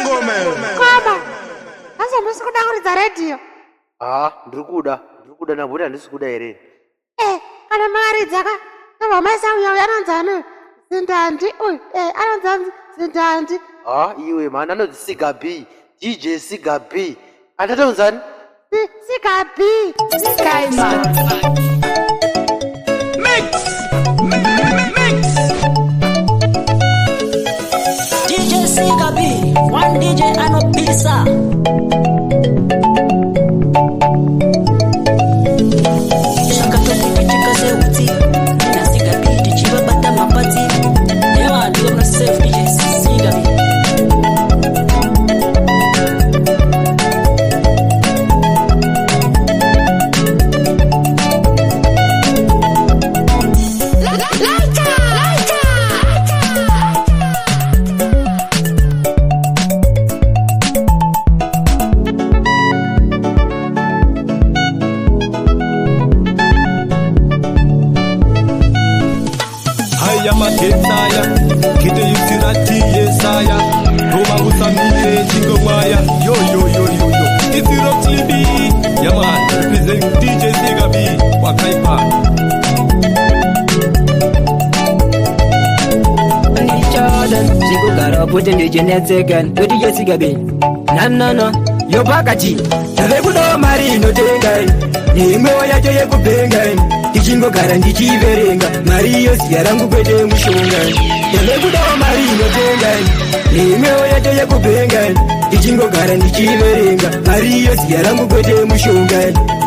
Ngoma iwe. Koma. Nhasi hamusi kuda kuridza redhiyo. Haa, ndiri kuda, ndiri kuda ndamboti handisi kuda here. Eh, kana makaridza ka. Ndobva maisa uya uya anonzi ani? Zindandi uyu. Eh, anonzi anzi Zindandi. Haa, iwe mhani anonzi Siga B, DJ Siga B. Andatonzani? Siga B. Sky Max. Mix. Mix. DJ Siga B, one DJ anopisa. Shakatokuitika seutsi na Siga B tichivabata mapatsi. Yeah, do not safe DJ Siga B. Haya maketsaya kideyutirati yesaya rovangusamire chingomwaya yoyoyoyoyo isirotlibi yaman represent DJ Siga B wakaipa. Jordan Zvekugara pote ndichinetseka ndoti chesigabe nanana yopakati ndave kudawo mari inotenga neimwewo yacho yekubhenga ndichingogara ndichiiverenga mari iyo ziya rangu kwete mushonga ndave kudawo mari inotenga neimwewo yacho yekubhenga ndichingogara ndichiiverenga mari iyo ziya rangu kwete mushonga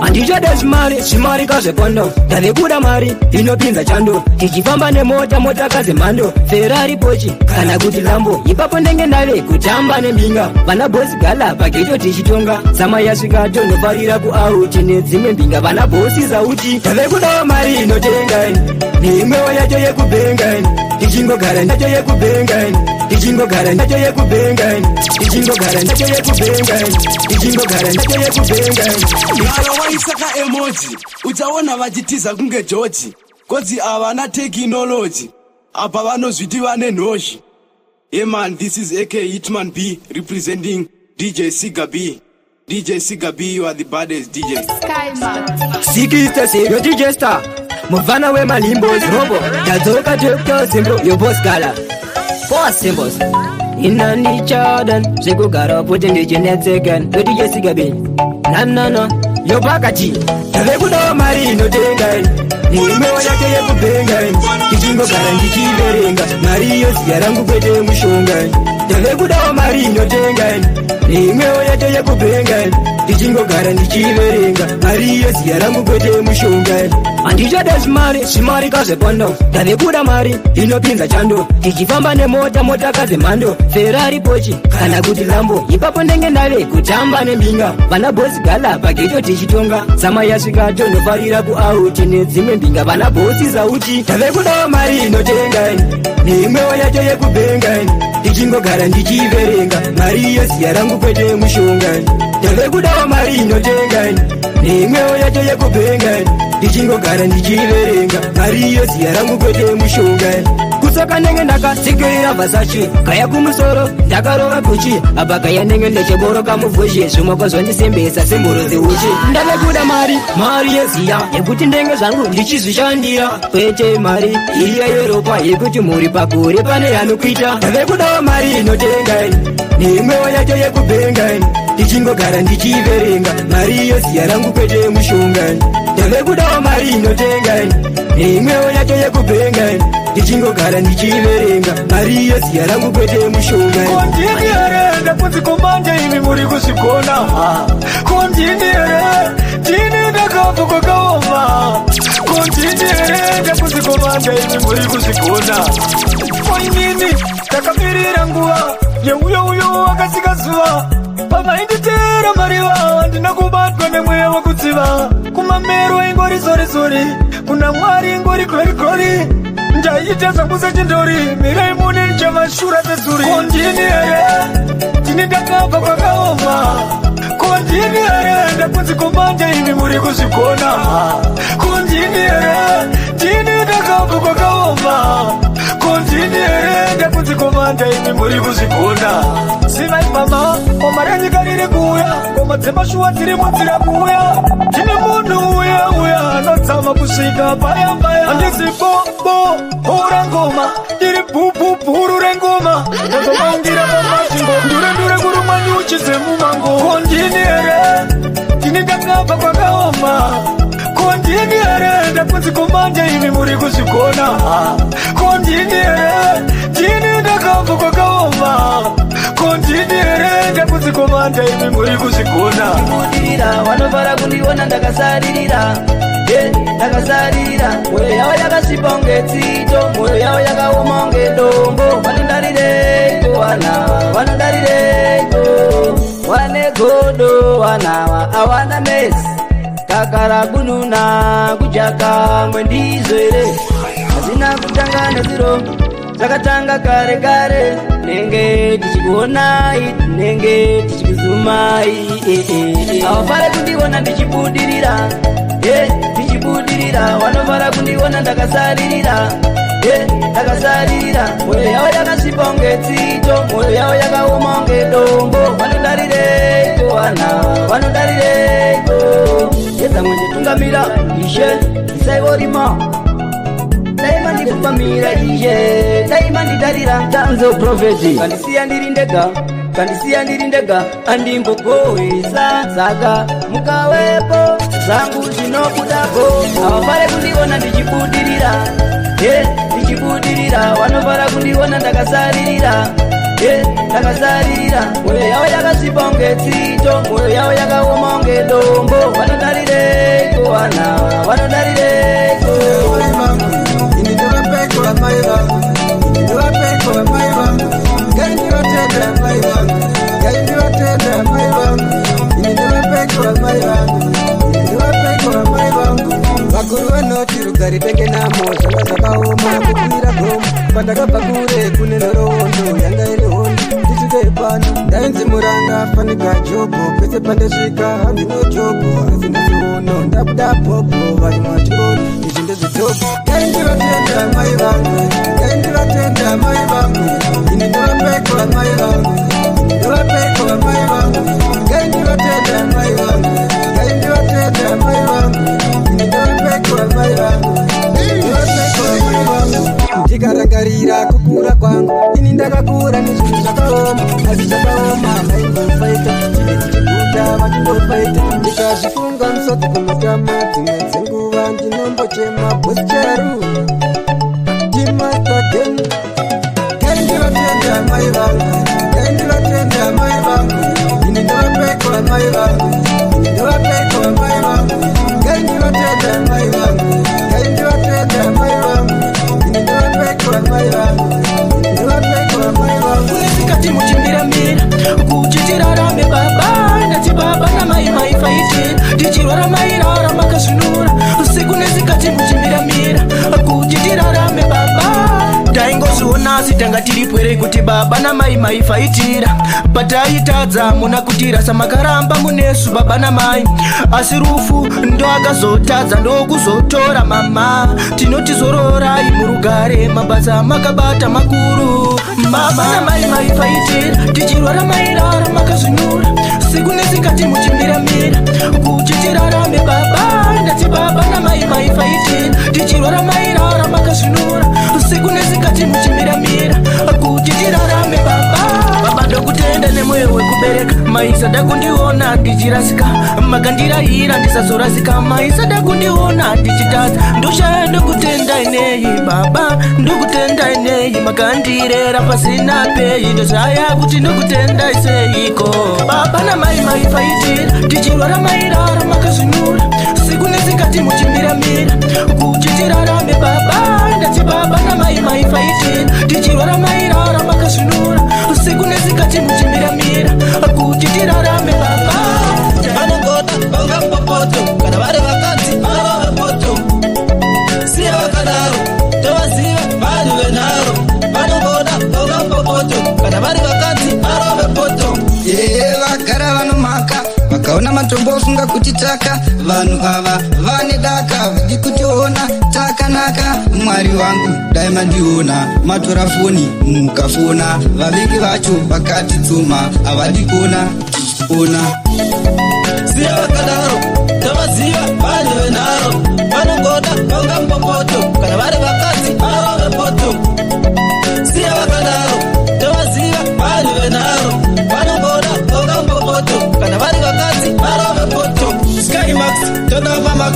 handichada zvimari zvimari kazvepondo ndave kuda mari inopinza chando tichifamba nemota mota kazemhando Ferrari, Porsche kana kuti Lambo. Ipapo ndenge ndave kutamba nembinga vana bosi gala pageto tichitonga sama yasvika tonofarira kuauti nedzimwe mbinga vana bosi zauti ndave kudawo mari inotenga neimwewo yacho yekubhenga ndichingogara yacho yekubhenga ndichingogara yacho yekubhenga ndichingogara yacho yekubhenga ndichingogara yacho yekubhenga. Gara waisaka emoji uchaona vachitiza kunge George kodzi havana technology apa vanozviti vane nhozhi. Yeah man, this is AK Hitman B representing DJ Siga B. DJ Siga B, you are the baddest DJ. Sky Max. Sikista se yo DJ Star mufana wemalimbos robo tadzoka tokyo simbo yo boss gala four symbols inani Jordan zvekugara pote ndichinetseka ndoti chesigabe nanana yo pakati ndave kudawo mari inotenga neimwewo yacho yekubhenga ndichingogara ndichiiverenga mari iyo ziya rangu kwete mushonga ndave kudawo mari inotenga neimwewo yacho yekubhenga ndichingogara ndichiiverenga mari iyo ziya rangu kwete mushonga handichada zvimari zvimari kazvepondo ndave kuda mari inopinza chando tichifamba nemota mota kazemhando Ferrari, Porsche kana kuti Lambo. Ipapo ndenge ndave kutamba nembinga vana bosi gala pageto tichitonga sama yasvika tonofarira kuauti nedzimwe mbinga vana bosi zauti ndave kudawo mari inotenga neimwewo yacho yekubhenga ndichingogara ndichiiverenga mari iyo ziya rangu kwete mushonga ndave kudawo mari inotenga neimwewo yacho yekubhenga ndichingogara ndichiiverenga mari iyo ziya rangu kwete mushonga kutsoka ndenge ndakatsikirira Versace kaya kumusoro ndakarova Gucci apa kaya ndenge ndechiboroka muvhuzhi zvimoko zvondisimbisa simburo dzeuchi ndave kuda mari mari yeziya yekuti ndenge zvangu ndichizvishandira kwete mari iya yeropa yekuti muri pakure pane yanokuita ndave kudawo mari inotenga neimwewo yacho yekubhenga ndichingogara ndichiiverenga mari iyo ziya rangu kwete mushonga ndave kudawo mari inotenga neimwewo yacho yekubhenga ndichingogara ndichiiverenga mari iyo ziya rangu kwete mushonga. Kondini here ndakunzi komande imi muri kuzvigona kondini here ndini ndakabva kwakaoma kondini here ndakunzi komande imi muri kuzvigona koinini ndakamirira nguva yeuyo uyo akasika zuva pamainditera mariva handina kubatwa nemweya wekudziva kumamero ingori sorry sorry kuna Mwari ingori glory glory ndaita zvangu sechindori mirai mune nichamashura sezuri kondini here ndini ndakabva kwakaoma kondini here ndakunzi komande imi muri kuzvigona kondini here ndini ndakabva kwakaoma. Ndini here ndakunzi komanda, imi muri kuzvigona? Zivai mama, ngoma renyika riri kuuya, ngoma dzemashuwa dziri munzira kuuya. Ndine munhu uya uya anodzama kusvika paya paya. Handisi bo bo hura ngoma, ndiri bhubhubhuru rengoma. Ndazomangira pamasvingo, ndure ndure kurumwa nyuchi dzemumango. Ko ndini here? Ndini ndakabva kwakaoma. Ko ndini here ndakunzi komanda, imi muri kuzvigona? Ko ndini here? Ndini ndakabva kwakaoma. Ko ndini here ndakunzi komanda, imi muri kuzvigona? Budirira, vanofara kundiona ndakasaririra. Ye, ndakasaririra. Mwoyo yavo yakasvipa kunge tsito, mwoyo yavo yakaoma kunge dombo. Vanodarireiko vana? Vanodarireiko? Wane godo vanawa, hawana mesi. Kakara kununa kujaka mwendizvo here? Hazina kutanga nezuro, zvakatanga kare kare. Nenge tichikuonai, nenge tichikuzumai. Havafare kundiona ndichibudirira, ye, ndichibudirira. Vanofara kundiona ndakasaririra, ye, ndakasaririra. Mwoyo yavo yakasvipa kunge tsito, mwoyo yavo yakaoma kunge dombo. Vanodarireiko vana? Vanodarireiko? Yedza mwenje tungamira ishe, isaivorima. Dai mandipfupamira ishe, dai manditarira. Tanzo profeti kandisiya ndiri ndega, kandisiya ndiri ndega, andimbogohwesa. Saka mukawepo zvangu zvinobudapo. Havafare kundiona ndichibudirira, ye, ndichibudirira. Vanofara kundiona ndakasaririra, ye, ndakasaririra. Mwoyo yavo yakasvipa kunge tsito, mwoyo yavo yakaoma kunge dombo. Vanodarireiko vana? Vanodarireiko? Ini ndovapeko vamai vangu, ini ndovapeko vamai vangu. Ngai ndivatenda mai vangu, ngai ndivatenda mai vangu. Ini ndovapeko vamai vangu, ini ndovapeko vamai vangu. Vakuru vanoti rugare tenge namo. Zvanga zvakaoma kukwira gomo pandakabva kure, kune nhoroondo yanga iri hondo. Ndisvike pano ndainzi muranda fanika jobho, pese pandasvika handino jobho. Asi nhasi uno ndabuda popo, vanhu vachingoti izvi ndezvidhobho. Ngai ndivatenda mai vangu, ngai ndivatenda mai vangu. Ini ndovapeko vamai vangu, ini ndovapeko vamai vangu. Ngai ndivatenda mai vangu, ngai ndivatenda mai vangu. Ini ndovapeko vamai vangu, ndovapeko vamai vangu. Ndikarangarira kukura kwangu, ini ndakakura nezvinhu zvakaoma, asi zvakaoma vaingofaita tine tichiguta, vachingofaita. Ndikazvifunga musodzi kumatama, dzimwe dzenguva ndinombochema. Boss Charu timastagen. Ngai ndivatenda mai vangu, ngai ndivatenda mai vangu. Ini ndovapeko vamai vangu, ini ndovapeko vamai vangu. Ngai ndivatenda mai vangu, ngai ndivatenda mai vangu. Ini ndovapeko vamai vangu, ini ndovapeko vamai vangu. Sikati muchimbiramira kuti tirarame baba, ndati baba namai maifaitira, tichirwara mairara makazvinura. Usiku nesikati muchimbiramira kuti tirarame baba. Taingozviona asi tanga tiri pwere kuti baba namai maifaitira. Pataitadza muna kutirasa, makaramba munesu baba namai. Asi rufu ndo akazotadza ndokuzotora mama. Tinoti zororai murugare, mabasa makabata makuru. Baba namai maifaitira, tichirwara mairara makazvinura. Siku nesikati muchimbiramira kuti tirarame baba, ndati baba namai maifaitira, tichirwara mairara makazvinura. Usiku nesikati muchimbiramira kuti tirarame baba. Baba, ndokutenda nemwoyo wekubereka. Maisada kundiona ndichirasika, makandirayira ndisazorasika. Maisada kundiona ndichitadza, ndoshaya ndokutenda inei baba, ndokutenda inei. Makandirera pasina pei, ndoshaya kuti ndokutenda seiko. Baba namai maifaitira, tichirwara mairara makazvinura. Siku nesikati muchimbiramira kuti tirarame baba, ndati baba namai maifaitira, tichirwara mairara makazvinura. Usiku nesikati muchimbiramira kuti tirarame baba. Vanongoda vangapopoto, kana vari vakadzi varove poto. Siya vakadaro, tovaziva vanhu venharo. Vanongoda vangapopoto, kana vari vakadzi varove poto. Ye, vagara vanomhaka vakaona matombo. Vanombofunga kuti taka vanhu ava vane daka, vadi kutiona takanaka. Mwari wangu, dai mandiona, matora foni mukafona. Vavengi vacho vakatitsuma, havadi kuona tichipona. Siya vakadaro, tovaziva vanhu venharo. Vanongoda vanga mupopoto, kana vari vakadzi varove poto. Siya vakadaro, tovaziva vanhu venharo. Vanongoda vanga mupopoto, kana vari vakadzi varove poto. Skymax, toda mamax,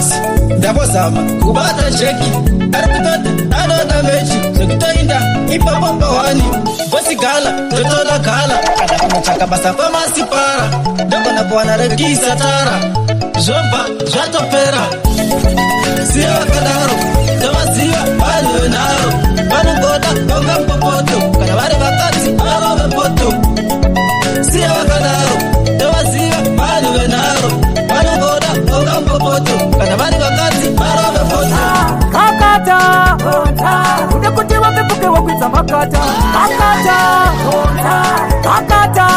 ndambozama kubata jeki. Ari kutoti anoda mechi, zvekutoinda ipapo pawani. Bosigala, totoda gala, kana kunotsvaka basa kwamasipara. Ndogona kuwana rekisa tara, zvobva zvatopera. Siya vakadaro, tovaziva vanhu venharo. Vanongoda vanga mupopoto, kana vari vakadzi varove poto. Siya vakadaro, tovaziva vanhu venharo. Vanongoda vanga mupopoto, kana vari vakadzi varove poto. Kakata, ude kuti vapepuke wakwidza makata. Kakata, kakata,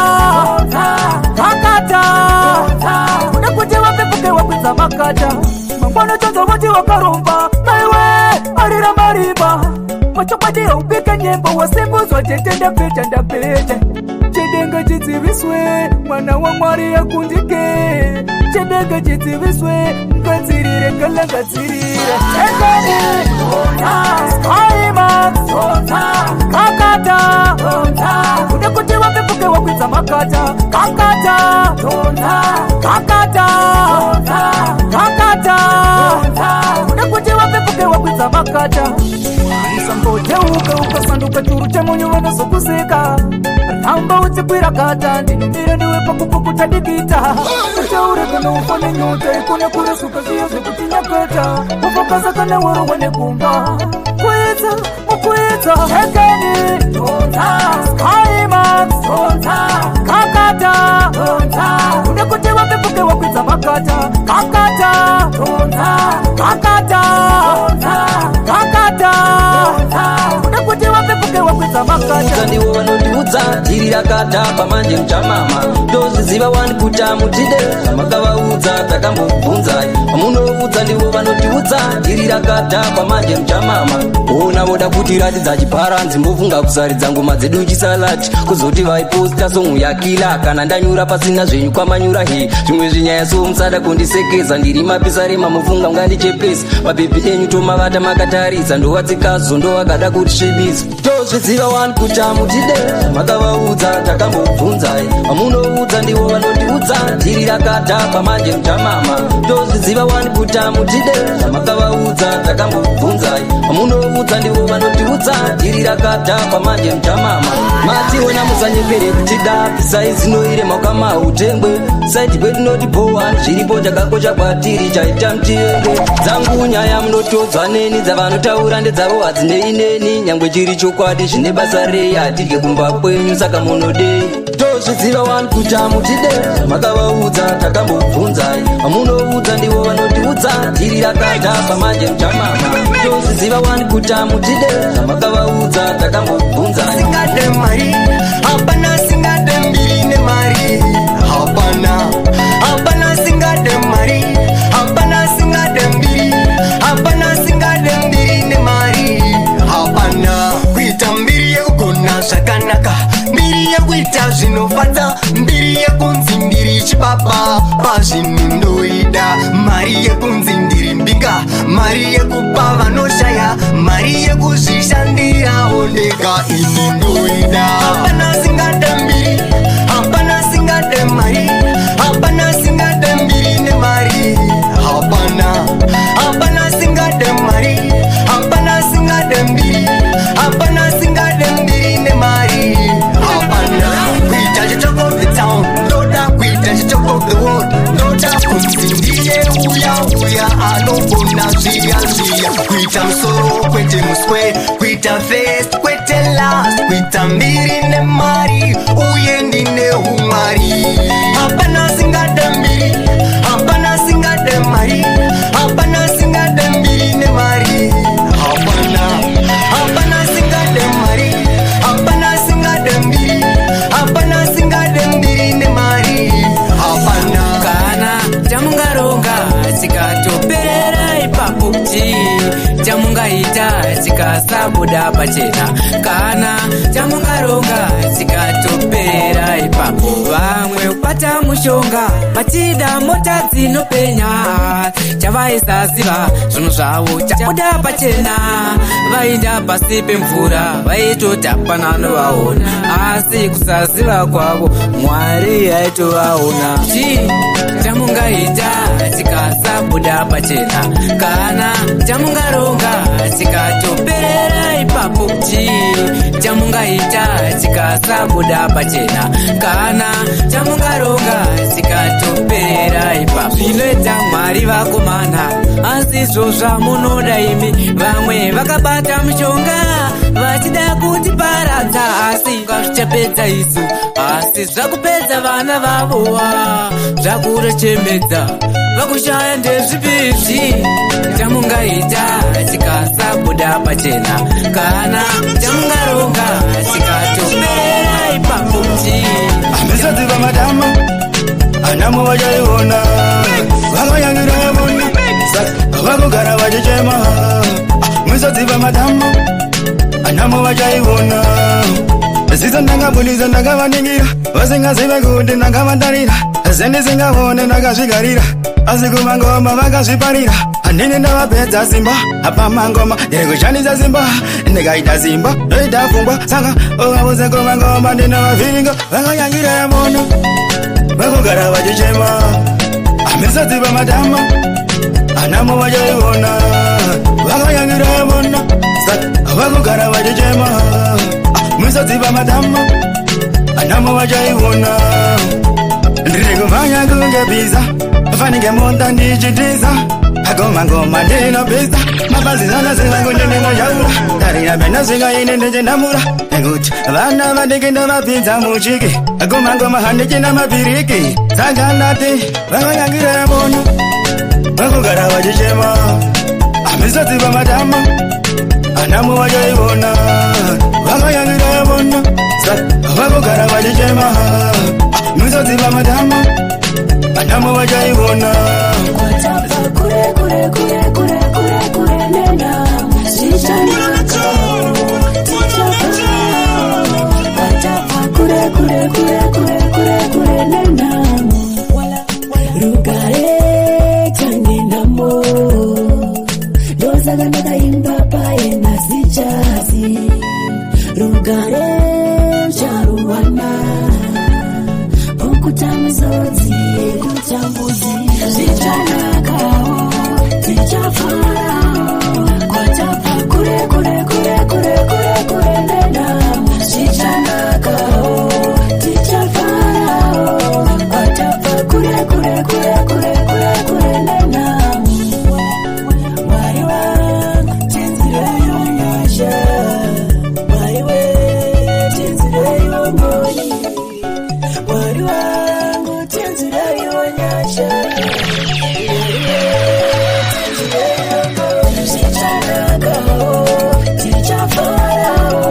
kakata, ude kuti vapepuke wakwidza makata. Mangwana chonzo voti wakaromba, maiwe arira marimba. Machokwadi haubike nyembo, wasimbudzwa tete, ndapeta ndapeta. Chedenga chidziviswe, mwana waMwari akundike. Chedenga chidziviswe, ngadzirire kala ngadzirire. Tekani, Skymax, kakata, ude kuti vapepuke wakwidza makata. Kakata, kakata, kakata, ude kuti vapepuke wakwidza makata. Usamboteuka ukasanduka churu chemunyu, vanozokuseka. Ramba uchikwira kata, ndinomira ndiwe pakupukuta dikita. Uchaure kana ufa nenyota, ikone kuresuka zviya zvekuti nyakata. Ufakaza kana warohwa negumba, kuedza mukuedza. Tekeni, Skymax, kakata, ude kuti vapepuke wakwidza makata. Kakata, kakata, kakata, ude kuti vapepuke wakwidza makata. Ndiwo vanondiudza dhiri rakadhakwa, manje muchamama. Ndozviziva wani kuti amutide, zvamakavaudza takambobvunzai. Vamunoudza ndivo vanotiudza dhiri rakadhakwa, manje muchamama. Ona voda kutiratidza chiparanzi, mbofunga kusaridza ngoma dzedu chisalati. Kuzoti vaiposta song yakila, kana ndanyura pasina zvenyu kwamanyura he. Zvimwe zvinyaya so musada kundisekeza, ndiri mapisarema, mufunga mungandichepesa. Mabhebhi enyu tomavata makatarisa, ndovatsikazo ndovakada kutisvibisa. Tozviziva wani kuti amutide, zvamakavaudza takambobvunzai. Vamunoudza ndivo vanotiudza dhiri rakadhakwa, manje muchamama. Tozviziva wani kuti amutide, zvamakavaudza takambobvunzai. Vamunoudza ndivo vanotiudza dhiri rakadhakwa, manje muchamama. Mationa musanyepere kutida, pisai zinoire maukamautengwe. Side kwetinoti bhowani, zviripo chakakosha kwatiri chaita mutienge. Dzangu nyaya munotodzwa neni, dzavanotaura ndedzavo, hadzinei neni. Nyangwe chiri chokwadi zvine basa rei? Hatidye kumba kwenyu, saka munodei? Tozviziva wani kuti amutide, zvamakavaudza takambobvunzai. Vamunoudza ndivo vanotiudza dhiri rakadhakwa, manje muchamama. Tozviziva wani kuti amutide, zvamakavaudza takambobvunzai. Singade mari hapana, singade mbiri nemari hapana, hapana. Singade mari hapana, singade mbiri hapana, singade mbiri nemari hapana. Kuita mbiri yekugona zvakanaka, mbiri yekuita zvinofadza, mbiri yekunzi ndiri chibaba pazvinhu ndoida. Mari yekunzi ndiri mbinga, mari yekupa vanoshaya, mari yekuzvishandirawo ndega, ini ndoida. Hapana singade mbiri hapana, singade mari hapana, singade mbiri nemari hapana, hapana. Singade mari hapana, singade mbiri hapana, singade mbiri nemari hapana. Kuita chitalk of the town ndoda, kuita chitalk of the world ndoda, kunzi ndiye uya uya anogona zviya zviya. Kuita musoro kwete muswe, kuita first kwete last, kuita mbiri nemari uye ndine umwari. Hapana singade mbiri hapana, singade mari hapana, singade mbiri nemari hapana, hapana. Singade mari hapana, singade mbiri hapana, singade mbiri nemari hapana. Kana Chikasabuda pachena, kana chamungaronga chikatopera ipapo. Vamwe kupata mushonga vachida mota dzinopenya, chavaisaziva zvinhu zvavo chabuda pachena. Vainda pasi pemvura vaitoti hapana anovaona, asi kusaziva kwavo Mwari aitovaona. Chii chamungaita chikasabuda pachena, kana chamungaronga chikatoperera ipapo? Chii chamungaita chikasabuda pachena, kana chamungaronga chikatoperera ipapo? Zvinoita Mwari vakomana, asi izvo zvamunoda imi. Vamwe vakabata mushonga vachida kutiparadza, asi zvichapedza isu, asi zvakupedza vana vavowa, zvakutochemedza vakushaya. Ndezvipizvi chamungaita chikasabuda pachena, kana chamungaronga chikatoperera ipapo? Misodzi pamatama, anamo vachaiona, vakanyangira vona, saka vakugara vachichema. Misodzi pamatama, anamo vachaiona. Ziso ndakabudisa, ndakavaningira, vasingazive kuti ndakavatarira. Zendisingavone ndakazvigarira, asi kumangoma vakazviparira. Handini ndavapedza simba apamangoma, ndiri kushandisa simba, ndikaita simba ndoita pfungwa. Saka uvabuze kumangoma ndinovavhiringa, vakanyangira muno, vakugara vachichema. Amisodzi pamatama, anamo vachaiona, vakanyangira muno, saka vakugara vachichema. Misodzi pamatama, anamo vachaiona. Ndiri kumhanya kunge bhiza, fanike mota ndichitiza. Agoma ngoma ndinobhiza, mabhazi anoziva kuti ndinojaura. Tarira penosvika ini ndichinamura, nekuti vana vadiki ndovapinza muchiki. Agoma ngoma handichina mabhiriki. Saka ndati vakanyangira muno, vakugara vachichema. Amisodzi pamatama, anamo vachaiona, vakanyangira muno, saka vakugara vachichema. Misodzi pamatama, anamo vachaiona. Kwatabva kure kure kure kure kure kure nenhamo, zvichanaka, tichafara. Kwatabva kure kure kure kure kure kure nenhamo, rugare tanenhamo. Ndosaka ndakaimba paye nasichazi, rugare charuwana pukuta misodzi yekutambuzi. Zvichanakawo, tichafarawo. Kwatabva kure kure kure kure kure kure nenhamo, zvichanakawo, tichafarawo. Kwatabva kure kure kure kure kure kure nenhamo. Mwari wangu, tinzireyo nyasha. Mwari we, tinzireyo ngoni. Mwari wangu, tinzireyo nyasha. Mwari we, tinzireyo ngoni. Zvichanakawo, tichafarawo.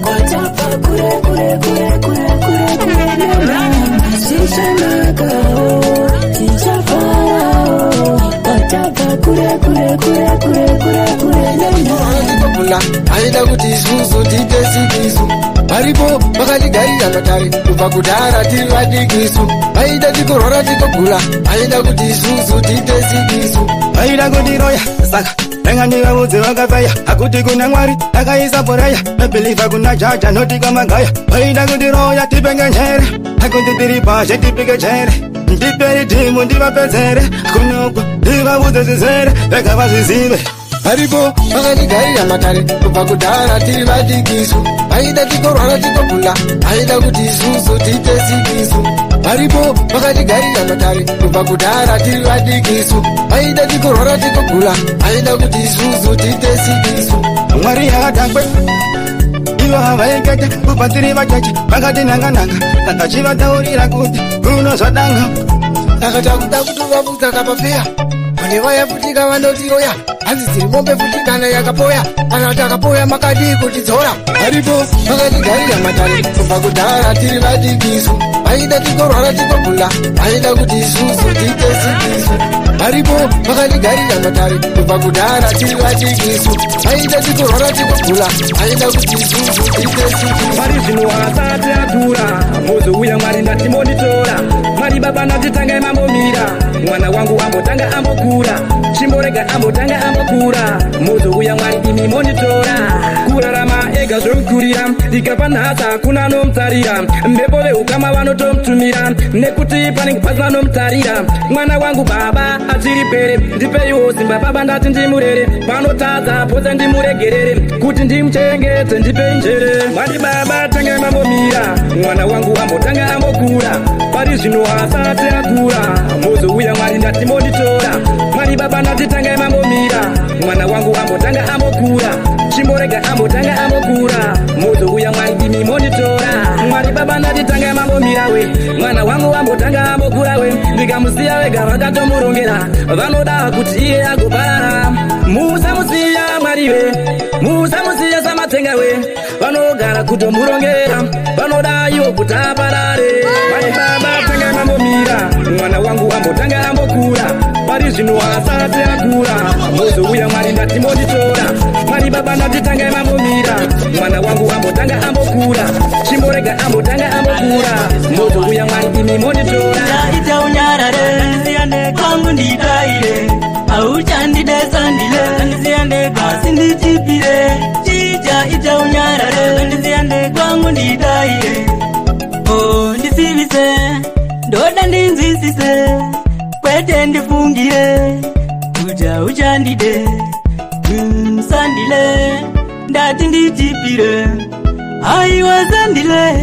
Kwatabva kure kure kure kure kure kure nenhamo, zvichanakawo, tichafarawo. Kwatabva kure kure kure kure kure kure nenhamo. Kula aida kuti isusu tiite sikisu, varipo vakatigarira matare kubva kudhara tiri vadikisu. Vaida tikorwara tikogula, aida kuti isusu tiite sikisu. Vaida kutiroya, saka renga ndivaudze vakafaya akuti kuna Mwari akaisa prayer, nobeliever kuna Jaja noti kwamagaya. Vaida kutiroya tipenge njere, akuti tiri pashe tipike chere. Ndiperi dhimu ndivapedzere kunokwa, ndivaudze zvizere, vega vazvizive. Varipo vakatigarira matare kubva kudhara tiri vadikisu. Vaida tikorwara tikogula, aida kuti isusu tiite sikisu. Varipo vakatigarira matare kubva kudhara tiri vadikisu. Vaida tikorwara tikogula, aida kuti isusu tiite sikisu. Mwari haadhakwe, ivo havaikete. Kubva tiri vacheche vakati nanga-nanga, saka chivataurira kuti kuno zvadanga. Saka takuda kutovabudza kapafeya, vane vaya futika vanotiroya, hanzi dziri mombe futi kana yakapoya, kana takapoya makadii kutidzora? Varipo vakatigarira matare kubva kudhara tiri vadikisu. Vaida tikorwara tikobhula, vaida kuti isusu tiite sikisu. Varipo vakatigarira matare kubva kudhara tiri vachikisu. Vaida tikorwara tikobhula, vaida kuti isusu tiite sikisu. Pari zvino asati akura, mozouya Mwari ndati monditora. Mwari baba ndati tangai mambomira, mwana wangu ambotanga ambokura. Chimborega ambotanga ambokura, mozouya Mwari imi monditora. Kurarama ega zvomukurira, ndikapa nhasi hakuna anomutarira. Mhepo veukama vanotomutumira, nekuti panenge pasina anomutarira. Mwana wangu baba achiri pere, ndipeiwo simba baba ndati ndimurere. Panotadza pose ndimuregerere, kuti ndimuchengete ndipei njere. Mwari baba tangai mambomira, mwana wangu ambotanga ambokura. Pari zvino asati akura, mozouya Mwari ndati monditora. Mwari baba ndati tangai mambomira, mwana wangu ambotanga ambokura. Chimborega ambotanga ambokura, mozouya Mwari imi monditora. Mwari baba ndati tangai mambomira we, mwana wangu ambotanga ambokura we. Ndikamusiya vega vakatomurongera, vanoda kuti iye agoparara. Musamusiya Mwari we, musamusiya samatenga we, vanogara kutomurongera, vanoda iwo kuti aparare. Mwari baba tangai mambomira, mwana wangu ambotanga ambokura. Pari zvino asati akura, mozouya Mwari ndati monditora. Mwari baba ndati tangai mambomira, mwana wangu ambotanga ambokura. Chimborega ambotanga ambokura, mozouya Mwari imi monditora. Ita unyarare kwangu ndidaire, auchandidesa ndile asi ndichipire. Chicha ita unyarare kwangu ndidaire, oh ndisivise ndoda ndinzwisise, kwete ndifungire kuti auchandide. Sandile ndati ndichipire, aiwa sandile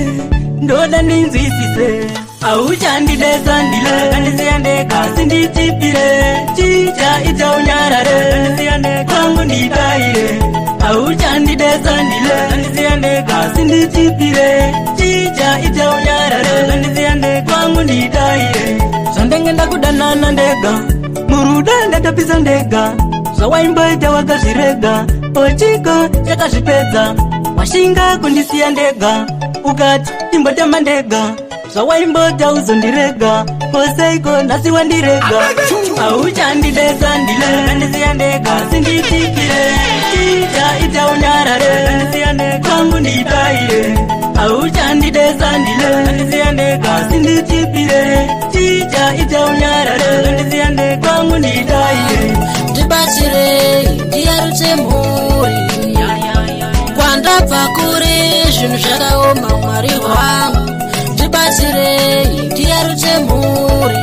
ndoda ndinzwisise, auchandide sandile asi ndichipire. Chicha ita unyarare kwangu ndidaire, auchandide sandile asi ndichipire. Chicha ita unyarare kwangu ndidaire. Zvandenge ndakudanana ndega murudo ndatapisa ndega, zvawaimboita wakazvirega, ochiko chakazvipedza. Washinga kundisiya ndega, ukati imbotamba ndega, zvawaimbota uzondirega, koseiko nhasi wandirega. Auchandidesa ndile asi ndichipire. Chicha ita unyarare kwangu ndidaire, auchandidesa ndile asi ndichipire. Chicha ita unyarare kwangu ndidaire. Ndibatsirei ndiyarutse mhuri, kwandabva kure zvinhu zvakaoma. Mwari wangu ndibatsirei ndiyarutse mhuri.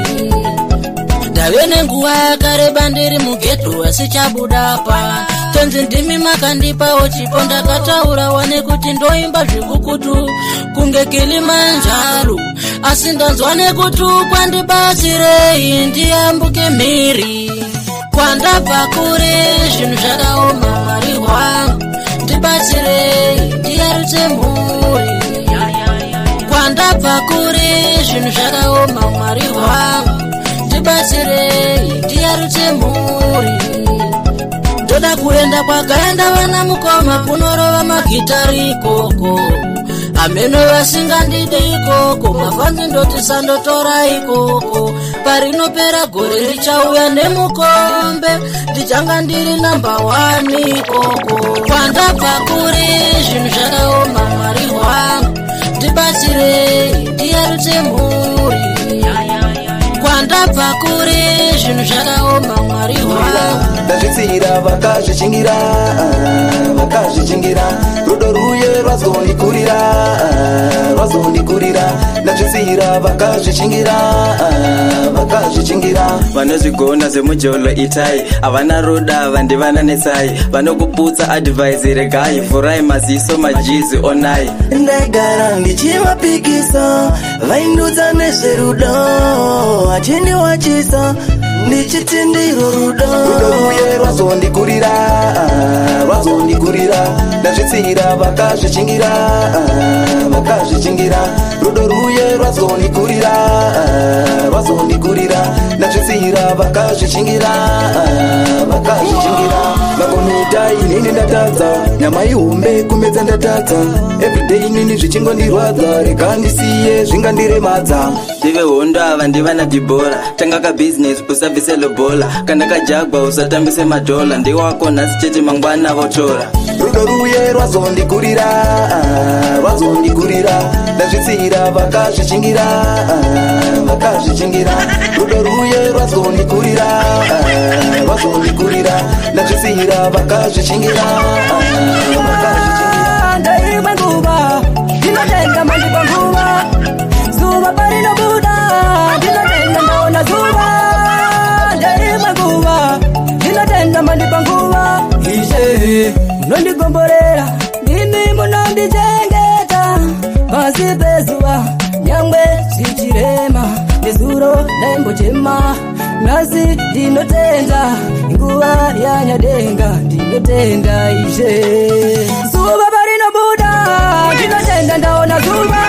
Ndave nenguva yakareba ndiri mughetto asichabuda pa tonzi ndimi makandipawo chipo. Ndakataura wane kuti ndoimba zvikukutu kunge Kilimanjaro, asi ndanzwa nekutukwa. Ndibatsirei ndiyambuke mhiri, kwandabva kure zvinhu zvakaoma. Mwari wangu ndibatsirei ndiyarutse mhuri, kwandabva kure zvinhu zvakaoma. Mwari wangu ndibatsirei ndiyarutse mhuri. Ndoda kuenda kwakaenda vana mukoma, kunorova magitari ikoko. Ameno vasingandidi ikoko, mafanzi ndoti sandotora ikoko. Parinopera gore richauya nemukombe, ndichanga ndiri number 1 ikoko. Kwandabva kure zvinhu zvakaoma. Mwari wangu ndibatsirei ndiyarutse mhuri, kwandabva kure zvinhu zvakaoma. Mwari wangu ndazvitsira vakazvichingira, vakazvichingira. Rudo ruye rwazondikurira, rwazondikurira. Ndazvitsira vakazvichingira, vakazvichingira. Vanozvigona zvemujolo itai, havana ruda vandivana netsai. Vanokuputsa advice regai, vhurai maziso majizi onai. Ndaigara ndichivapikisa, vaindudza nezverudo, achindiwachisa ndichiti ndiro rudo. Rudo ruye. Ruye rwazondikurira, rwazondikurira. Ndazvitsira vakazvichingira, vakazvichingira. Rudo ruye rwazondikurira, rwazondikurira. Ndazvitsira vakazvichingira, vakazvichingira. Makomita inini ndatadza, nyama ihombe kumedza ndatadza. Everyday inini zvichingondirwadza, rega ndisiye zvingandiremadza. Ndive hondo ava ndivana Dhibhora. Tanga kabhizinesi, usabvise lobola. Kana kajagwa usatambise madhola. Ndewako nhasi chete, mangwana votora. Rudo ruye rwazondikurira, rwazondikurira. Ndazvitsira vakazvichingira, vakazvichingira. Rudo ruye rwazondikurira, rwazondikurira. Ndazvitsira vakazvichingira, vakazvichingira. Ndaimwe nguva ndinotenda mandipa nguva. Zuva parinobuda ndinotenda ndaona zuva. Ndaimwe nguva ndinotenda mandipa nguva. Ishe munondigomborera, ndimi munondichengeta pasi pezuva. Nyangwe zvichirema, nezuro ndaimbochema, nhasi ndinotenda. Nguva yanyadenga, ndinotenda Ishe. Zuva parinobuda ndinotenda ndaona zuva.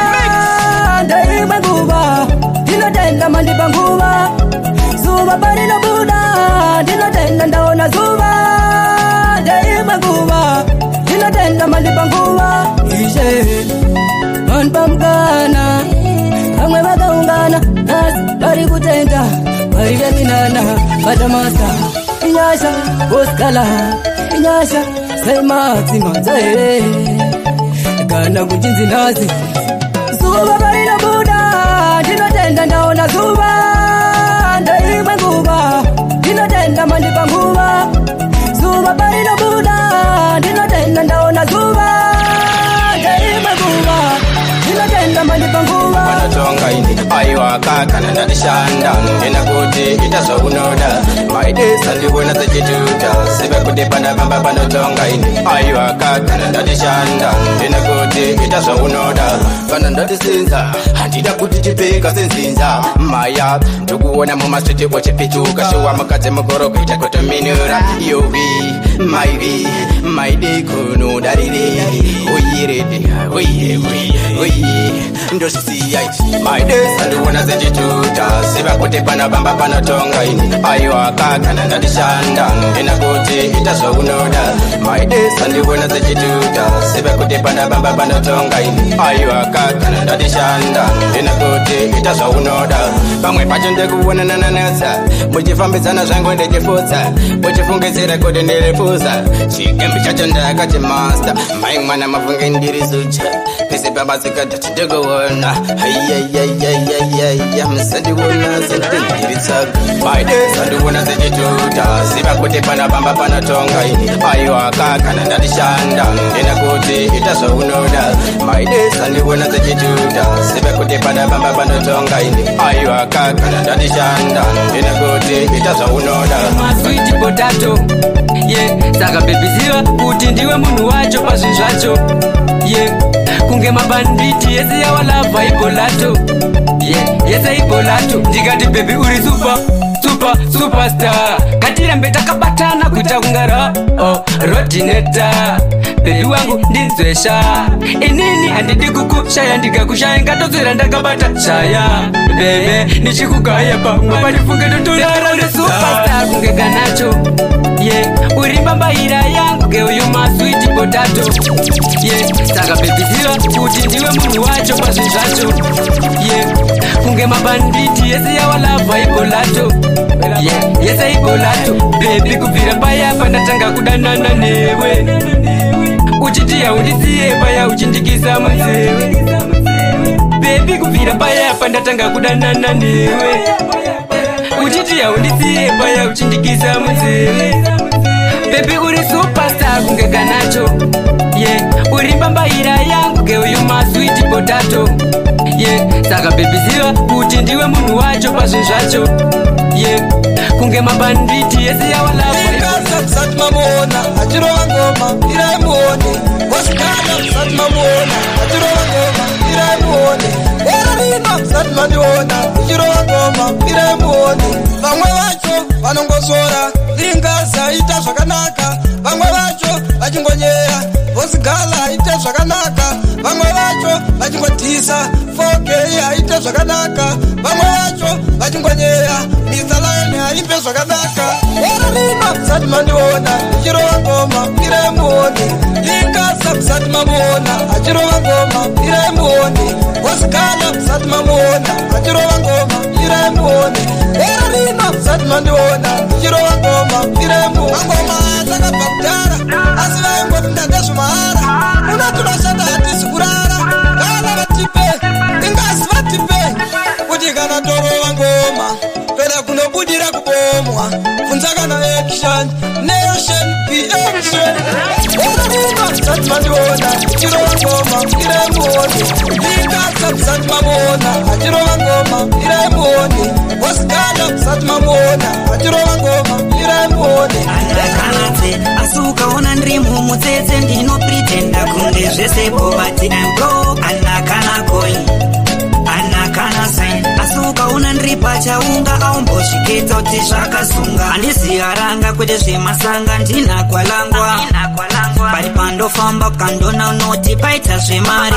Ndaimwe nguva ndinotenda mandipa nguva. Zuva parinobuda ndinotenda ndaona zuva. Ndaimwe nguva ndinotenda mandipa nguva. Ishe vanhu pamukana, vamwe vakaungana nhasi vari kutenda, vari veminana vatamasa. Inyasha oskala, inyasha semadzimanza here kana kuchinzi nhasi. Zuva parinobuda ndinotenda ndaona zuva. Ndaimwe nguva ndinotenda mandipa nguva. Zuva parinobuda ndinotenda ndaona zuva. Ndaimwe nguva ndinotenda mandipa nguva. Panotonga ini aiwaka, kana ndandishanda ndina kuti ita zvaunoda. Maidesa ndikuona sechituta, sive kuti pandafamba panotonga ini aiwaka, kana ndandishanda ndina kuti ita zvaunoda. Kana ndatisinza handida kuti chipika senzinza maya. Ndikuona mumastreet uchipituka, shuwa mukadzi mukuru kuita kutominura. Yowi maivi maide kunodarire uyirede uye uye ndosisiya maidesa ndiona sechituta, siva kuti panobamba panotonga ini aiwaka, kana ndandishanda ndina kuti ita zvaunoda. Maidesa ndiona sechituta, siva kuti panobamba panotonga ini aiwaka, kana ndandishanda ndina kuti ita zvaunoda. Pamwe pacho ndikuona nananetsa muchifambidzana zvangu ndichifutsa, muchifungidzira kuti ndirifuza. Chigembe chacho ndakachimasta, mai mwana mafunge ndiri zucha pese pamasika tachindikuona. Haiyaiyaiyaiya, musandiona sendiri tsaga. Maidesa ndiona sechituta, ziva kuti panobamba panotonga ini aiwaka, kana ndandishanda ndina kuti ita zvaunoda. Maidesa ndiona sechituta, ziva kuti panobamba panotonga ini aiwaka, kana ndandishanda ndina kuti ita zvaunoda. Masweet potato ye, saka baby ziva kuti ndiwe munhu wacho pazvinhu zvacho ye, kunge mabanditi yese yawalavha ibholato ye, yese ibholato. Ndikati baby uri super super superstar, ngatirambe takabatana kuita kungara oh, rodineta. Baby wangu ndinzwesha, inini handidi kukushaya, ndikakushaya ngatodzera ndakabata shaya. Bebe ndichikugaya pamwe panifunge totorara. Uri superstar kunge kanacho ye, uri mbambaira yangu geuyu masweet potato ye. Saka baby ziva kuti ndiwe munhu wacho pazvinhu zvacho ye, kunge mabanditi yese yawalavha ibholato ye, yese ibholato. Baby, kubvira paya pandatanga kudanana newe, uchiti haundisiye paya uchindikisa munzeve. Baby, kubvira paya pandatanga kudanana newe, uchiti haundisiye paya uchindikisa munzeve. Baby uri superstar kunge kanacho ye, uri mbambaira yangu geuyu masweet potato ye. Saka baby ziva kuti ndiwe munhu wacho pazvinhu zvacho ye, kunge mabanditi yese yawalavha. Musati mamuona achirova ngoma, irai muone. Osikana, musati mamuona achirova ngoma, irai muone. Era. Rino musati mandiona ndichirova ngoma, mirai muone. Vamwe vacho vanongosora, ringazaita zvakanaka. Vamwe vacho vachingonyeya, Boss Gala aite zvakanaka. Vamwe vacho vachingodhisa, 4K aite zvakanaka. Vamwe vacho vachingonyeya, Mr Lion aimbe zvakanaka. Gore rino musati mandiona ndichirova ngoma, mirai muone. Ingasa musati mamuona achirova ngoma, mirai muone. Boss Gala musati mamuona achirova ngoma, mirai muone. Gore rino musati mandiona ndichirova ngoma, mirai muone. Mangoma takabva kudhara, asi vaingoti ndandezvemahara. Muno tinoshanda hatisi kurara. Kana vatipe, ingasi vatipe kuti kana torova ngoma toda kunobudira kubomwa. Bvunza kana action nation be action. Gore rino musati mandiona ndichirova ngoma, mirai muone. Ingasa musati mamuona achirova ngoma, mirai muone. Boss Gala musati mamuona achirova ngoma, mirai muone. Kanatse, asi ukaona ndiri mumutsetse ndinopretenda kunge zvesepo, but I'm broke. Ana kana coin, ana kana sign, asi ukaona ndiri pachaunga aumbozviketa kuti zvakasunga. Handiziva kwete zvemasanga, ndina kwalangwa, but pandofamba ukandona unoti paita zvemari.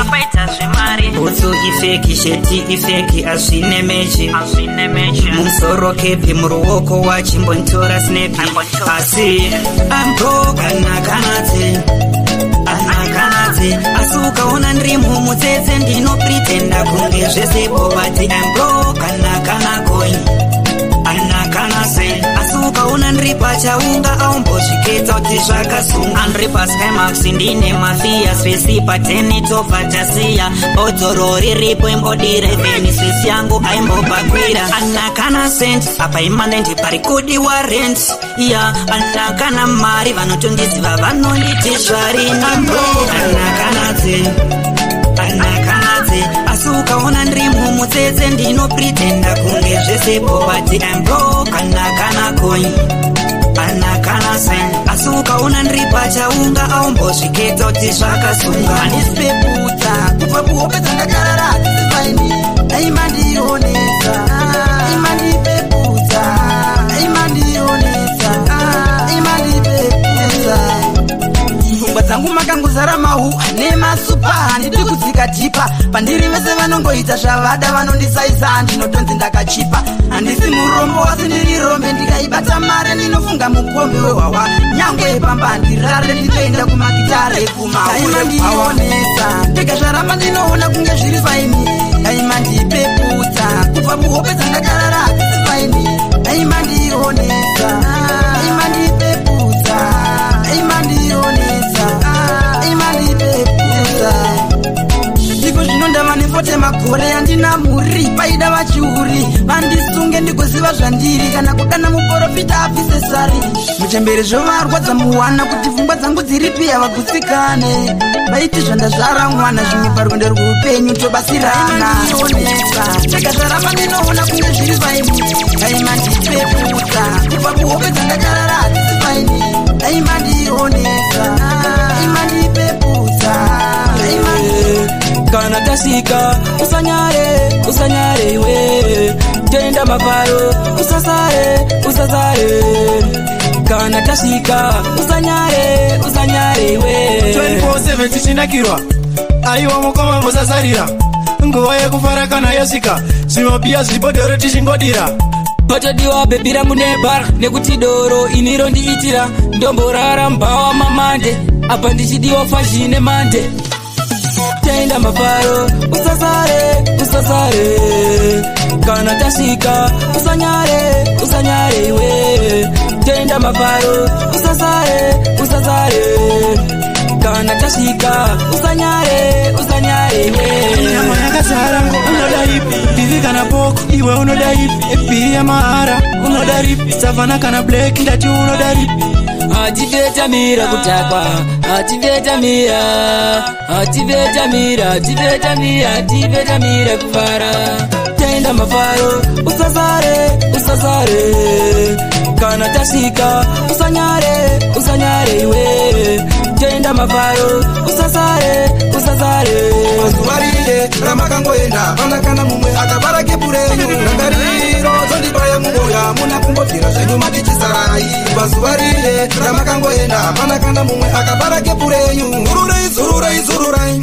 Bhutsu ifake, shirt ifake, hazvine match. Mumusoro cap, muruoko wachimbonitora snap, asi I'm broke. Ana kanatse, ana kanatse, asi ukaona ndiri mumutsetse ndinopretenda kunge zvesepo, but I'm broke. Ana kana coin, ana kana sign, asi ukaona ndiri pachaunga aumbozviketa kuti zvakasunga. Ndiri paSkymax, ndine mafia svesi pateni, tobva tasiya bhodhoro riripo, imbodire vheni svesi yangu aimbopakwira. Ana kana cent, apa imanende pari kudiwa rent ya. Ana kana mari, vanotondiziva vanonditi zvarinambo. Ana kanatse, ana kanatse, asi ukaona ndiri mumutsetse ndinopretenda kunge zvesepo, but I'm broke. Ana kana coin, ana kana sign, asi ukaona ndiri pachaunga aumbozviketa kuti zvakasunga. Handisipeputsa kubva kuhope dzandakarara, hadzisi fine. Aimandionesa, aimandipeputsa, aimandionesa, aimandipeputsa. Pfungwa dzangu makangozara mahu nemasupa, handidi kudzika deeper. Pandiri vese vanongoita zvavada, vanondisaisa, ndinotonzi ndakachipa. Handisi murombo, asi ndiri rombe. Ndikaibata mare ndinofunga mukombe wehwawa. Nyangwe pamba handirare, ndinoenda kumakitare kumaimandionesa. Ndega zvaramba ndinoona kunge zviri fine. Aimandipeputsa kubva muhope dzandakarara, hadzisi fine. Aimandionesa, aimandipeputsa, aimandionesa, aimandipeputsa. Ndiko zvino ndava ne40 makore, handina mhuri. Paida vachiuri vandisunge ndigoziva zvandiri, kana kudana muprofita abvise sari. Muchembere zvovarwadza muwana kuti pfungwa dzangu dziripi, havagutsikane. Vaiti zvandazvara mwana, zvimwe parwendo rweupenyu tobasirana. Onesa ndega zvaramba ndinoona kunge zviri fine. Aimandipeputsa kubva kuhope dzandakarara, hadzisi fine. Aimandionesa, aimandipeputsa. Kana tasvika usanyare, usanyare iwe. Tenda mafaro, usasare, usasare. Kana tasvika usanyare, usanyare iwe. 24/7 tichinakirwa, aiwa mukoma musasarira. Nguva yekufara kana yasvika, zvimabhiya zvibhodhoro tichingodira. Patodiwa baby rangu nebhara, nekuti doro iniro ndiitira. Ndomborara mbawa mamande, apa ndichidiwa fazhine mande. Tenda mafaro, usasare, usasare. Kana tasvika usanyare, usanyare iwe. Tenda mafaro, usasare, usasare. Kana tasvika usanyare, usanyare iwe. Nyama yakazara, unoda ipi? Beef kana pork, iwe unoda ipi? Bhiya mahara, unoda ripi? Savana kana Black, ndati unoda ripi? Hativetamira kutakwa, hativetamira, hativetamira, hativetamira, hativetamira kufara. Tenda mafaro, usasare, usasare. Kana tasvika usanyare, usanyare iwe. Tenda mafaro, usasare, usasare. Zuva rine ramakangoenda, vana kana mumwe. Akavhara kepu renyu. Rangariro dzondibaya mumwoyo, hamuna kumbobvira zvenyu matichisarai. Pazuva riye ramakangoenda, hapana kana mumwe akavhara kepu renyu. Zururai, zururai, zururai,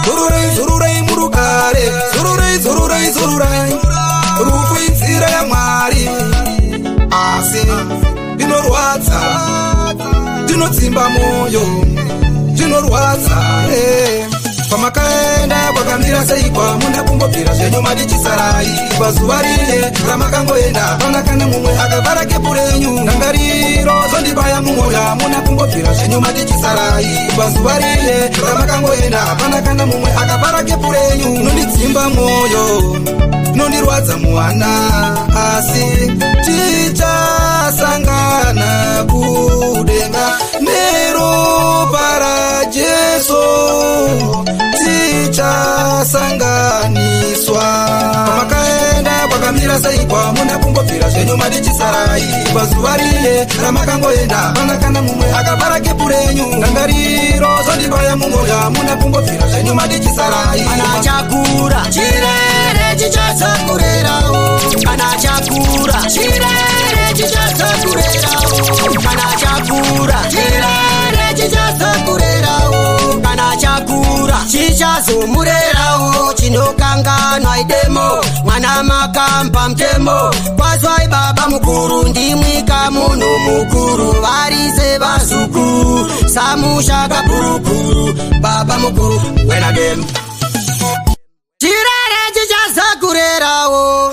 zururai, zururai murugare. Zururai, zururai, zururai. Rufu inzira yaMwari, asi inorwadza, tinotsimba mwoyo, tinorwadza. Kwamakaenda kwakamira seiko? Hamuna kumbobvira zvenyu matichisarai. Pazuva riye ramakangoenda, hapana kana mumwe akavhara kepu renyu. Rangariro dzondibaya mumwoyo, hamuna kumbobvira zvenyu matichisarai. Pazuva riye ramakangoenda, hapana kana mumwe akavhara kepu renyu. Nondidzimba mwoyo, nondirwadza muhana, asi tichasangana kudenga neropa raJesu, tichasanganiswa. Kwamakaenda kwakamira seiko? Hamuna kumbobvira zvenyu matichisarai. Pazuva riye ramakangoenda, hapana kana mumwe akavhara kepu renyu. Rangariro dzondibaya mumwoyo, hamuna kumbobvira zvenyu matichisarai. Kana chakura chirere chichazokurerawo, kana chakura chirere chichazokurerawo, kana chakura chirere chichazokurerawo, kana chakura chichazomurerawo. Chinokanganwa idemo, mwana makamba mutemo. Kwazwai baba mukuru, ndimwika munhu mukuru, varise vazukuru samusha kaburukuru. Baba mukuru wenadem, chirere chichazokurerawo,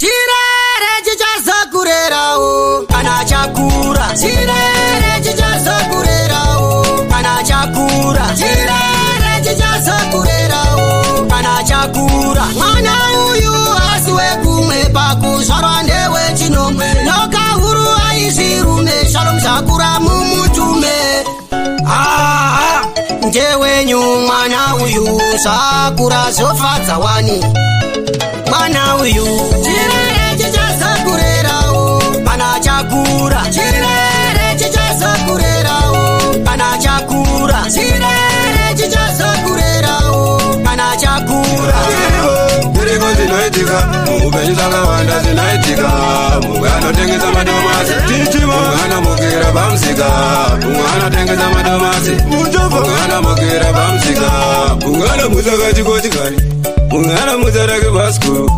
chirere chichazokurerawo, kana chakura chirere chichazokurerawo, kana chakura chirere chichazokurerawo, kana chakura. Mwana uyu asi wekumwe, pakuzvarwa ndewe chinomwe. Nyoka huru aizvirume, Shalom zvakura mumutume. Aha, ndewenyu mwana uyu, zvakura zvofadza wani mwana uyu. Chirere chichazokurerawo, kana chakura chirere chichazokurerawo, kana chakura chirere chichazokurerawo, kana chakura. Zviriko zvinoitika muupenyu, zvakawanda zvinoitika. Mumwe anotengesa madomasi, mumwe anomukira pamusika. Mumwe anotengesa madomasi, mumwe anomukira pamusika. Mumwe anomutsa kachikochikari, mumwe anomutsa rake bhasikoro.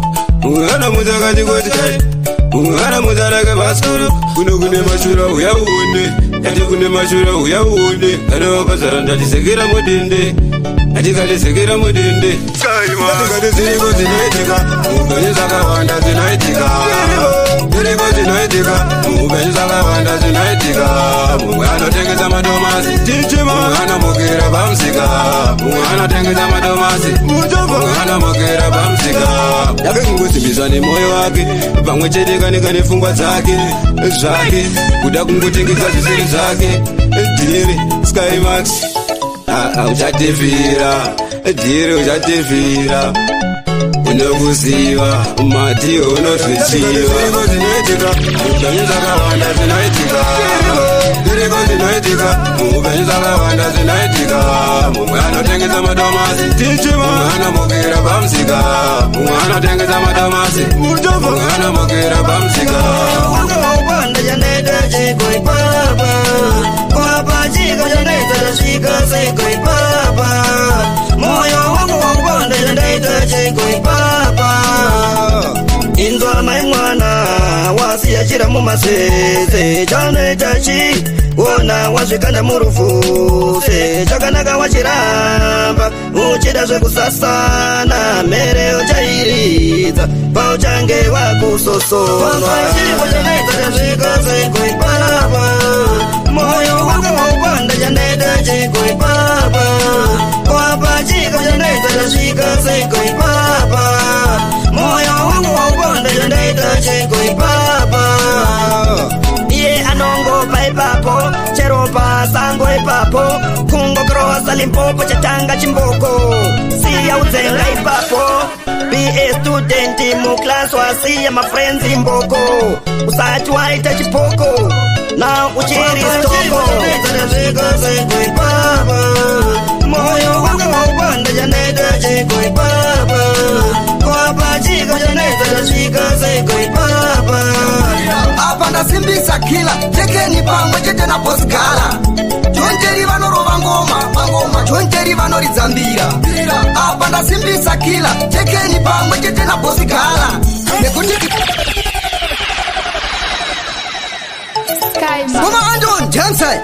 Mumwe anomutsa kachikochikari, mumwe anomutsa rake bhasikoro. Kuno kune mashura, uya uone. Ndati kune mashura, uya uone. Kana wakazara, ndatisekera mudende, atikatisekera mudende. Ndati zviriko zvinoitika muupenyu, zvakawanda zvinoitika. Zviriko zvinoitika muupenyu, zvakawanda zvinoitika. Mumwe anotengesa madomasi, mumwe anomukira pamusika. Mumwe anotengesa madomasi, mumwe anomukira pamusika. Yakangosimbiswa nemwoyo wake pamwe chete kanika nepfungwa dzake zvake, kuda kungotengesa zvisiri zvake. Dhiri Skymax, uchatifira dhiri, uchatifira. Unokuziva mati unozviziva. Zvinoitika muupenyu, zvakawanda zvinoitika. Zviriko zvinoitika muupenyu, zvakawanda zvinoitika. Mumwe anotengesa madomasi, mumwe anomukira pamusika. Mumwe anotengesa madomasi, mumwe anomukira pamusika. Wanga chandaita chiko ipapa, kwapa chiko chandaita chasvika seko ipapa. Moyo wangu waupanda, chandaita chiko ipapa. Inzwa mai mwana, wasiya chira mumasese, chanoita chi wona wasvikanda murufu se chakanaka wachiramba uchida zvekusasana. Mhere uchairidza pauchange wakusosonwa. Chiko chandaita chasvika seko ipapa. Moyo wangu waupanda, chandaita chiko ipapa. Kwapa chiko chandaita chasvika seko ipapa. Moyo wangu waupanda, chandaita chiko ipapa. Iye anongopa ipapo, chero pasango ipapo, kungokrosa Limpopo, chatanga chimboko, siya udzenga ipapo. Be a student muclass, wasiya mafriends imboko, usati waita chipoko now uchiri stoko. Moyo wangu waupanda, chandaita chiko ipapa. Pamwe chete naBoss Gala. Jonjeri vanorova ngoma mangoma, Jonjeri vanoridza mbira. Apa ndasimbisa kila Tekeni pamwe chete naBoss Gala nekuti Koma Andon Jansai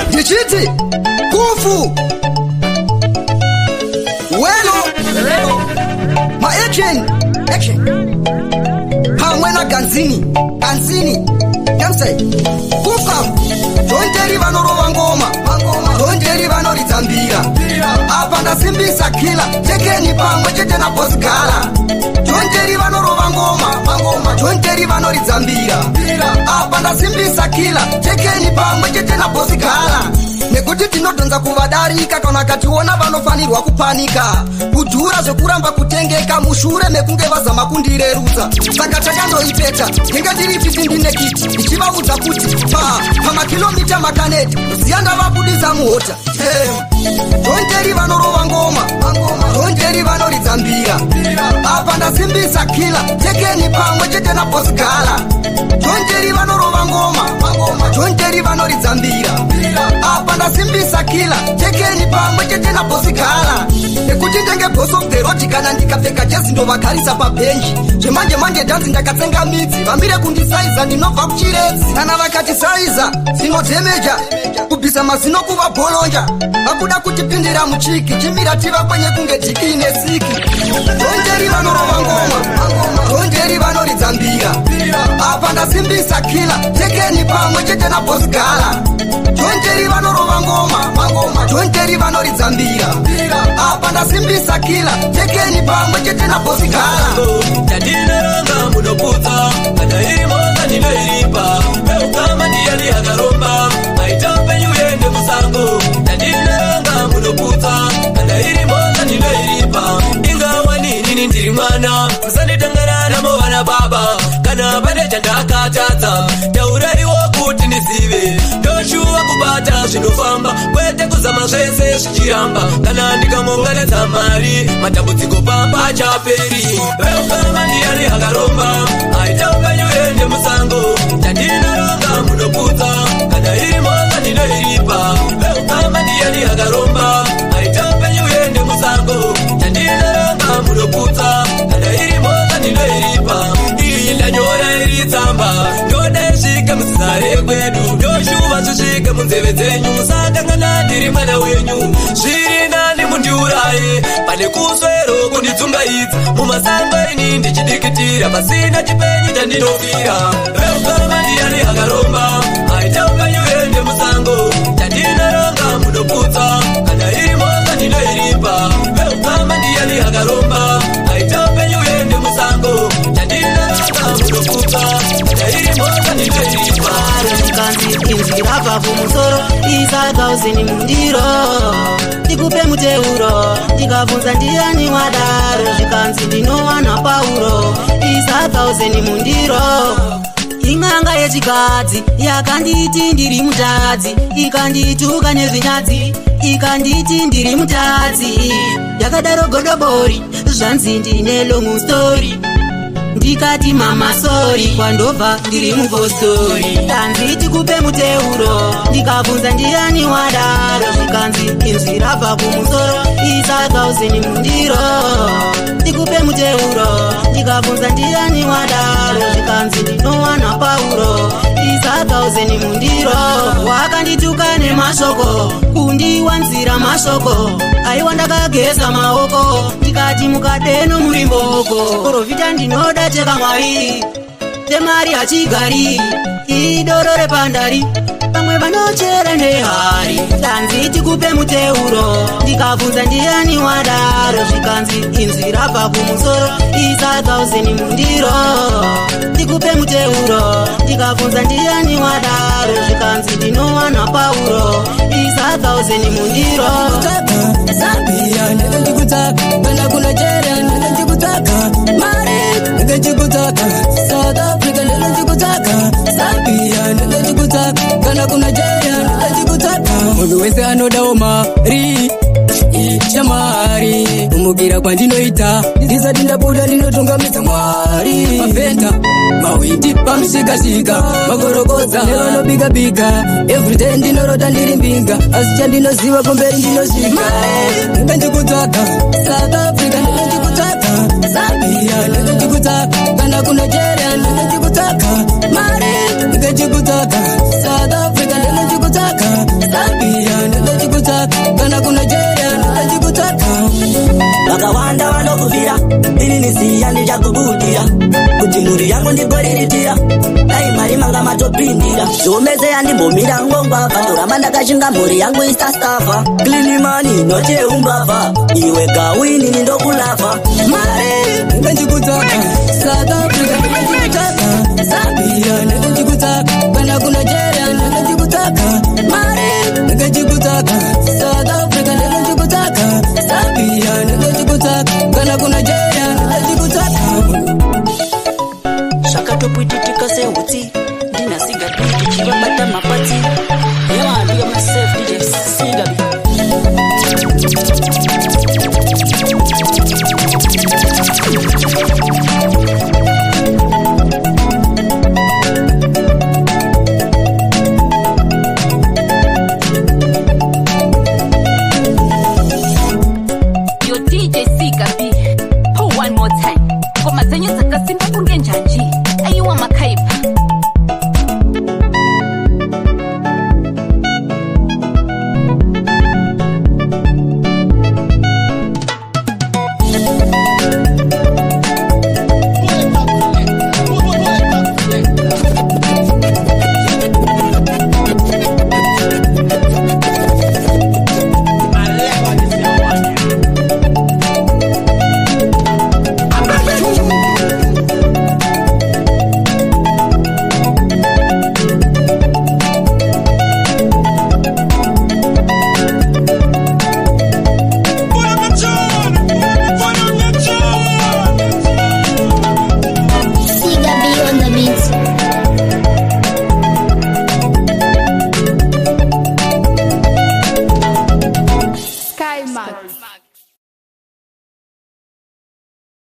ndichiti kufu welo maaction action pamwe naGanzini Ganzini Jansai kufa. Jonjeri vanorova ngoma mangoma, Jonjeri vanoridza mbira. Apa ndasimbisa kila Tekeni pamwe chete naBoss Gala. Jonjeri vanorova ngoma mangoma, Jonjeri vanoridza mbira. Apa ndasimbisa kila Tekeni pamwe chete naBoss Gala nekuti tinodhonza kuvadarika. Kana kationa vanofanirwa kupanika, kudhura zvekuramba kutengeka mushure mekunge vazama kundirerutsa. Saka takandoipeta, ndinge ndiri fiti, ndine kiti, ndichivaudza kuti pa pamakilomita makaneti ziya ndavabudisa muhota. Jonjeri vanorova ngoma, Jonjeri vanoridza mbira. Apa ndasimbisa kila Tekeni pamwe chete naBoss Gala. Jonjeri vanorova ngoma, Jonjeri vanoridza mbira. Apa ndasimbisa kila Tekeni pamwe chete naBoss Gala nekuti ndenge boss of the road. Kana ndikapfeka jezi ndovagarisa pabhenji. Zvemanje manje dhanzi ndakatsenga midzi, vamire kundisaiza, ndinobva kuChiredzi. Kana vakati saiza zinodhemeja, kubvisa mazino kuvabholonja. Vakuda kutipindira muchiki, chimira tivakwenye kunge dhiki nesiki. Jonjeri vanorova ngoma, Jonjeri vanoridza mbira. Apa ndasimbisa kila Tekeni pamwe chete naBoss Gala. Jonjeri vanorova ngoma mangoma, Jonjeri vanoridza mbira. Apa ndasimbisa kila Tekeni pamwe chete naBoss Gala. Chandinoronga munoputsa, kana iri mota ndinoiripa. Veukama ndiyani akaromba aita upenyu uende musango? Chandinoronga munoputsa, kana iri mota ndinoiripa. Ingawani nini ndiri mwana, musanditangarana vana baba. Kana pane chandakatadza tauraiwo kuti ndizive. Ndoshuva kubata zvinofamba, kwete kuzama zvese zvichiramba. Kana ndikamonganedza mari, matambudziko pamba achaperi. Veukama ndiyani akaromba aita upenyu uende musango? Chandinoronga munoputsa, kana iri mota ndinoiripa. Veukama ndiyani akaromba aita upenyu uende musango? Chandinoronga munoputsa, kana iri mota ndinoiripa. Iyi ndanyora iri tsamba, ndoda isvike muzizare kwedu. Ndoshuva zvisvike munzeve dzenyu, musakangana ndiri mwana wenyu. Zviri nani mundiuraye pane kuswero kundidzungaidza mumasango, ini ndichidikitira pasina chipenyu chandinofira. Veukama ndiyani akaromba aita upenyu uende musango? Chandinoronga munoputsa, kana iri mota ndinoiripa. Veukama ndiyani akaromba aita upenyu uende musango? Chandinoronga munoputsa, kana iri mota ndinoiripa. Zvikanzi inzwi rabva kumusoro, isa 1000 mundiro ndikupe muteuro. Ndikabvunza ndiani wadaro, zvikanzi ndinowana Pauro, isa 1000 mundiro. Ing'anga yechikadzi yakanditi ndiri mutadzi, ikandituka nezvinyadzi, ikanditi ndiri mutadzi. Yakadaro godobori, zvanzi ndine long story. Ndikati mama sorry, kwandobva ndiri mupostori. Tanzi tikupe muteuro, ndikabvunza ndiani wadaro, zvikanzi inzwi rabva kumusoro, isa 1000 mundiro ndikupe muteuro. Ndikabvunza ndiani wadaro, zvikanzi ndinowana Pauro, isa 1000 mundiro. Wakandituka nemashoko, kundiwanzira mashoko, aiwa ndakageza maoko, ndikati mukadeno muri mboko. Profita ndinoda chekamwari, temari hachigari, idoro repandari, vamwe vanochera nehari. Tanzi tikupe muteuro, ndikabvunza ndiani wadaro, zvikanzi inzwi rabva kumusoro, isa 1000 mundiro ndikupe muteuro. Ndikabvunza ndiani wadaro, zvikanzi ndinowana Pauro, isa 1000 mundiro. Zambia ndenge ndikutsaka, kana kuNigeria ndenge ndikutsaka mari, ndenge ndikutsaka South Africa ndenge ndikutsaka. Zambia ndenge ndikutsaka, kana kuNigeria ndenge ndikutsaka. Munhu wese anodawo mari, shamari. Kumukira kwandinoita, ndisati ndabuda ndinotungamidza Mwari. Pavhenda mawindi, pamushikashika, makorokodza nevanobikabika. Everyday ndinorota ndiri mbinga, asi chandinoziva kumberi ndinosvika. Ndinganjikutsvaga South Africa, ndinganjikutsvaga Zambia, ndinganjikutsvaga kana kuNigeria, ndinganjikutsvaga mari. Ndinganjikutsvaga South Africa, ndinganjikutsvaga Zambia, ndinganjikutsvaga kana kuNigeria, ndinganjikutsvaga. Vakawanda vanokuvira, inini siya, ndichakubudira kuti mhuri yangu ndigoriritira. Dai Mwari manga matopindira, zviomese yandimbomira ngongwavha, ndoramba ndakashinga, mhuri yangu isasafa. Clean money, not yeumbavha. Iwe gau, inini ndokulava. Mari, ndinganjikutsvaga South Africa, ndinganjikutsvaga Zambia, ndinganjikutsvaga kana kuNigeria, ndinganjikutsvaga mari. Ndinganjikutsvaga South Africa, ndinganjikutsvaga Zambia, ndinganjikutsvaga kana kuNigeria, ndinganjikutsvaga.